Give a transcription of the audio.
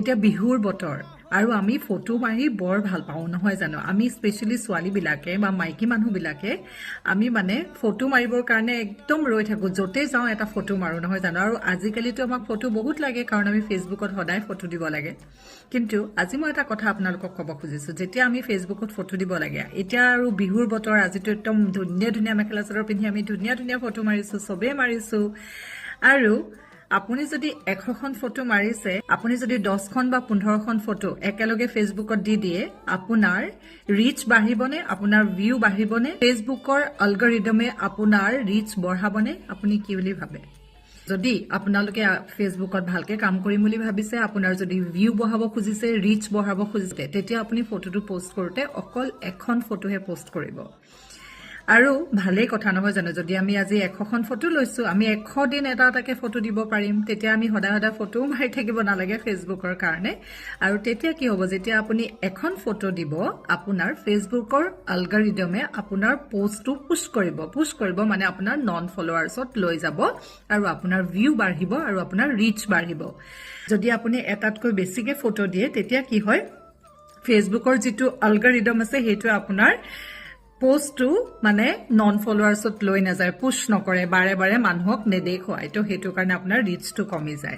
এতিয়া বিহুৰ বতৰ আৰু আমি ফটো মাৰি বৰ ভাল পাওঁ, নহয় জানো? আমি স্পেচিয়েলি ছোৱালীবিলাকে বা মাইকী মানুহবিলাকে আমি মানে ফটো মাৰিবৰ কাৰণে একদম ৰৈ থাকোঁ। য'তেই যাওঁ এটা ফটো মাৰোঁ, নহয় জানো? আৰু আজিকালিতো আমাক ফটো বহুত লাগে, কাৰণ আমি ফেচবুকত সদায় ফটো দিব লাগে। কিন্তু আজি মই এটা কথা আপোনালোকক ক'ব খুজিছোঁ। যেতিয়া আমি ফেচবুকত ফটো দিব লাগে, এতিয়া আৰু বিহুৰ বতৰ, আজিতো একদম ধুনীয়া ধুনীয়া মেখেলা চাদৰ পিন্ধি আমি ধুনীয়া ধুনীয়া ফটো মাৰিছোঁ, চবেই মাৰিছোঁ। আৰু আপুনি যদি 100খন ফটো মাৰিছে, আপুনি যদি 10খন বা 15খন ফটো একেলগে ফেচবুকত দি দিয়ে, আপোনাৰ ৰিচ বাঢ়িবনে? আপোনাৰ ভিউ বাঢ়িবনে? ফেচবুকৰ অলগৰিদমে আপোনাৰ ৰিচ বঢ়াবনে? আপুনি কি বুলি ভাবে? যদি আপোনালোকে ফেচবুকত ভালকে কাম কৰিম বুলি ভাবিছে, আপোনাৰ যদি ভিউ বঢ়াব খুজিছে, ৰিচ বঢ়াব খুজিছে, তেতিয়া আপুনি ফটোটো পষ্ট কৰোঁতে অকল এখন ফটোহে পষ্ট কৰিব। আৰু ভালেই কথা, নহয় জানো? যদি আমি আজি 100খন ফটো লৈছোঁ, আমি 100 দিন এটা এটাকে ফটো দিব পাৰিম। তেতিয়া আমি সদায় সদায় ফটোও মাৰি থাকিব নালাগে ফেচবুকৰ কাৰণে। আৰু তেতিয়া কি হ'ব? যেতিয়া আপুনি এখন ফটো দিব, আপোনাৰ ফেচবুকৰ আলগাৰিদমে আপোনাৰ পষ্টটো পুছ কৰিব। পুছ কৰিব মানে আপোনাৰ নন ফলোৱাৰ্ছত লৈ যাব আৰু আপোনাৰ ভিউ বাঢ়িব আৰু আপোনাৰ ৰিচ বাঢ়িব। যদি আপুনি এটাতকৈ বেছিকে ফটো দিয়ে, তেতিয়া কি হয়? ফেচবুকৰ যিটো আলগাৰিদম আছে, সেইটোৱে আপোনাৰ পষ্টটো মানে নন ফলোৱাৰ্ছত লৈ নাযায়, পুছ নকৰে, বাৰে বাৰে মানুহক নেদেখুৱায়। তো সেইটো কাৰণে আপোনাৰ ৰিচটো কমি যায়।